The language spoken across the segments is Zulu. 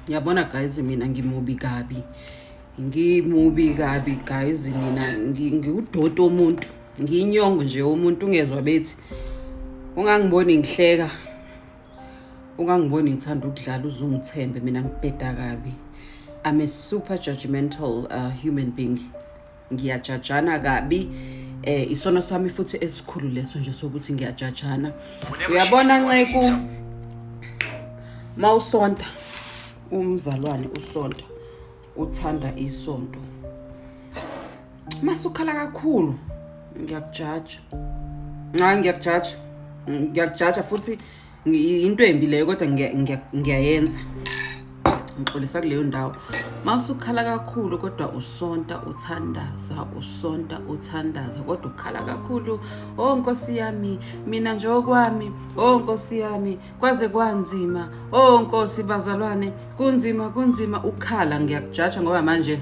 Yabona guys, mina ngimubi kabi, ngimubi kabi guys. Mina ngiwudoti womuntu, ngiyinyongo nje womuntu. Ungezwa bethi ungangiboni ngihleka, ungangiboni ngithanda ukudlala, uzungithembe, mina ngibheda kabi. I'm a super judgmental human being. Ngiyajajana kabi. Isono sami futhi esikhulu leso nje sokuthi ngiyajajana. Uyabona nceku, mawusonta umzalwane, usonta uthanda isonto, masukhala kakhulu, ngiyakujaja. Hayi, ngiyakujaja, ngiyakujaja futhi. Into embi leyo, kodwa ngiyayenza, ngixolisa kuleyo ndawo. Mawusukhala kakhulu kodwa usonta uthandaza, usonta uthandaza kodwa ukhala kakhulu, "Oh Nkosi yami, mina nje okwami, oh Nkosi yami, kwaze kwanzima, oh Nkosi, bazalwane, kunzima, kunzima," ukhala, ngiyakujaja ngoba manje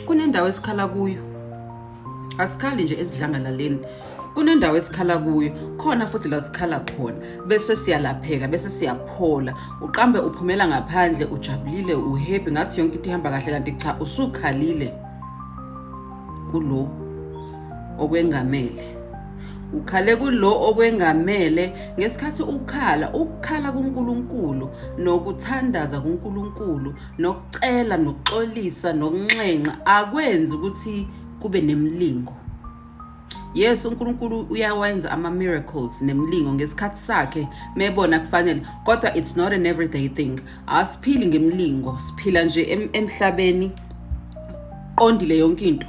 kunendawo esikhala kuyo. Asikhali nje esidlangalaleni, kunendawo esikhala kuyo khona futhi la sikhala khona bese siyalapheka, bese siyaphola. Uqambe uphumela ngaphandle ujabulile, uhappy, ngathi yonke into ihamba kahle, kanti cha, usukhalile kulo okwengamele, ukhale kulo okwengamele. Ngesikhathi ukhala, ukukhala kuNkulunkulu nokuthandaza kuNkulunkulu nokucela nokuxolisa nokunxenxa akwenzi ukuthi kube nemlingo. Yes, uNkulunkulu uyawenza ama miracles nemlingo ngesikhathi sakhe mebona kufanele, kodwa it's not an everyday thing. Asiphili ngemlingo, siphila nje emhlabeni qondile yonke into.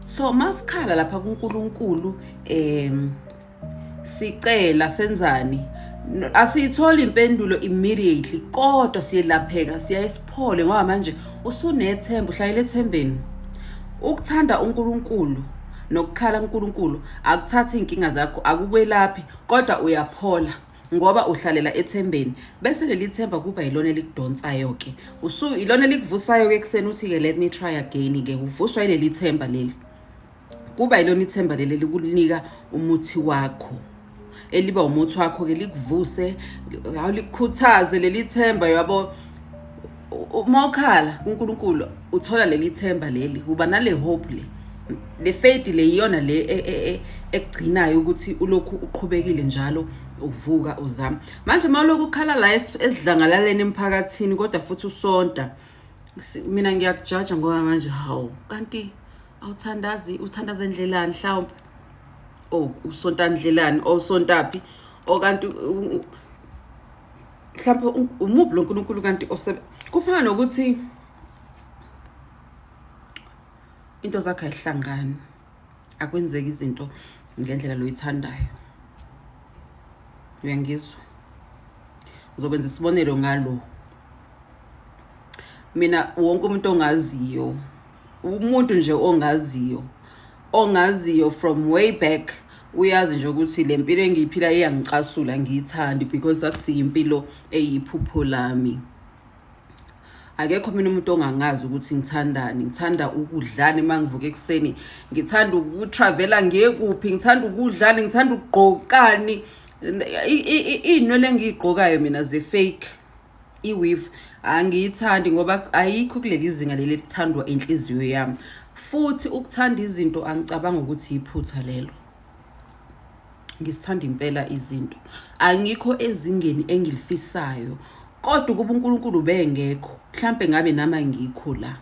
So masikhala lapha kuNkulunkulu, sicela senzani, asiyitholi impendulo immediately, kodwa siyelapheka, siyaye siphole ngoba manje usunethemba, uhlayele ethembeni. Ukuthanda uNkulunkulu nokukhala kuNkulunkulu akuthathi iy'nkinga zakho, akukwelaphi, kodwa uyaphola ngoba uhlalela ethembeni. Bese leli themba kuba yilona elikudonsayo-ke, usu ilona elikuvusayo-ke ekuseni, uthi-ke, "Let me try again-ke." Uvuswa yileli themba leli, kuba yilona ithemba leli likunika umuthi wakho, eliba umuthi wakho-ke, likuvuse, likukhuthaze leli themba, yabo. Uma ukhala kuNkulunkulu uthola leli themba leli, uba nale hope le, le faith le, iyona le ekugcinayo ukuthi ulokhu uqhubekile njalo, uvuka uzama. Manje uma ulokhu ukhala la esidlangalaleni emphakathini kodwa futhi usonta, mina ngiyakujaja ngoba manje hawu, kanti awuthandazi, uthandaza endlelani mhlawumbe, oh usonta ndlelani, osontaphi, okanti mhlawumbe umuphi lo nkulunkulu kanti osebe? Kufana nokuthi into zakho ayihlangani, akwenzeki izinto ngendlela loyithandayo. Uyangizwa? Ngizokwenza isibonelo ngalo. Mina wonke umuntu ongaziyo, umuntu nje ongaziyo, ongaziyo from way back, uyazi nje ukuthi le mpilo engiyiphila iyangicasula, ngiyithandi because akusiyo impilo eyiphupho lami. Akekho mina umuntu ongangazi ukuthi ngithandani, ngithanda ukudlani uma ngivuka ekuseni, ngithanda ukutravela ngiye kuphi, ngithanda ukudlani, ngithanda ukugqokani. Iy'nwele engiy'gqokayo mina ze-fake, i-weave angiyithandi ngoba ayikho kuleli zinga leli elithandwa inhliziyo yami. Futhi ukuthanda izinto angicabanga ukuthi iphutha lelo. Ngisithanda impela izinto, angikho ezingeni engilifisayo, kodwa ukuba uNkulunkulu bengekho mhlampe ngabe nami angikho la.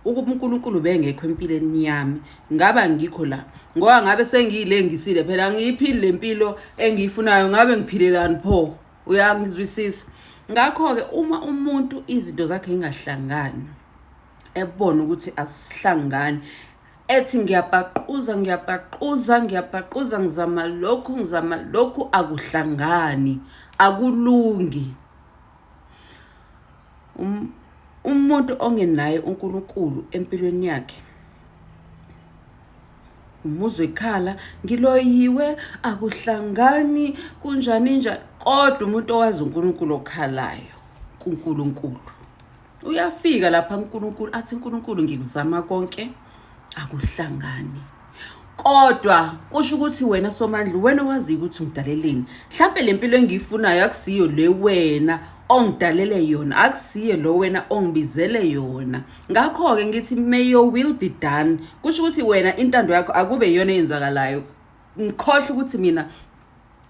Ukuba uNkulunkulu bengekho empilweni yami ngaba ngikho la, ngoba ngabe sengiyilengisile phela, angiyiphili le mpilo engiyifunayo, ngabe ngiphilelani pho? Uyangizwisisa? Ngakho-ke uma umuntu izinto zakhe ingahlangani, ebona ukuthi asihlangani, ethi ngiyabhaquza, ngiyabhaquza, ngiyabhaquza, ngizama lokhu, ngizama lokhu, akuhlangani, akulungi, umuntu ongenaye uNkulunkulu empilweni yakhe umuzwe ekhala, "Ngiloyiwe, akuhlangani, kunjani njani." Kodwa umuntu owazi uNkulunkulu, okhalayo kuNkulunkulu, uyafika lapha uNkulunkulu athi, "Unkulunkulu, ngikuzama konke, akuhlangani." Kodwa kusho ukuthi wena Somandla wena owaziyo ukuthi ungidaleleni. Mhlampe le mpilo engiyifunayo akusiyo le wena ongidalele yona, akusiye lo wena ongibizele yona. Ngakho-ke ngithi may your will be done. Kusho ukuthi wena intando yakho akube iyona eyenzakalayo. Ngikhohle ukuthi mina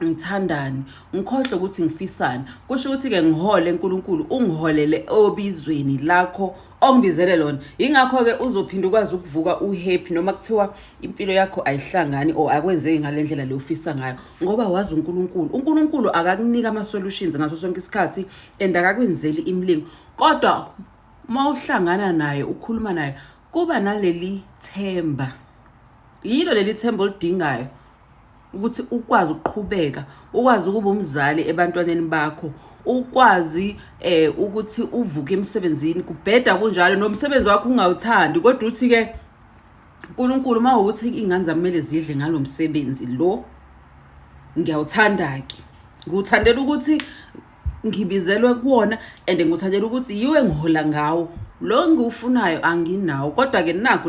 ngithandani, ngikhohle ukuthi ngifisani. Kusho ukuthi-ke ngihole uNkulunkulu, ungiholele obizweni lakho ongibizele lona. Yingakho-ke uzophinda ukwazi ukuvuka uhappy noma kuthiwa impilo yakho ayihlangani or akwenzeki ngale ndlela le ufisa ngayo, ngoba wazi uNkulunkulu. UNkulunkulu akakunika ama-solutions ngaso sonke isikhathi and akakwenzeli imilingo, kodwa uma uhlangana naye ukhuluma naye kuba naleli themba. Yilo leli themba oludingayo ukuthi ukwazi ukuqhubeka, ukwazi ukuba umzali ebantwaneni bakho, ukwazi ukuthi uvuke emsebenzini kubheda kunjalo, nomsebenzi wakho ungawuthandi, kodwa uthi ke uNkulunkulu uma ukuthi iy'ngane zami kumele zidle ngalo msebenzi lo, ngiyawuthanda-ke, ngiwuthandela ukuthi ngibizelwe kuwona and ngiwuthandela ukuthi yiwe ngihola ngawo lo engiwufunayo anginawo, kodwa-ke nakhu la.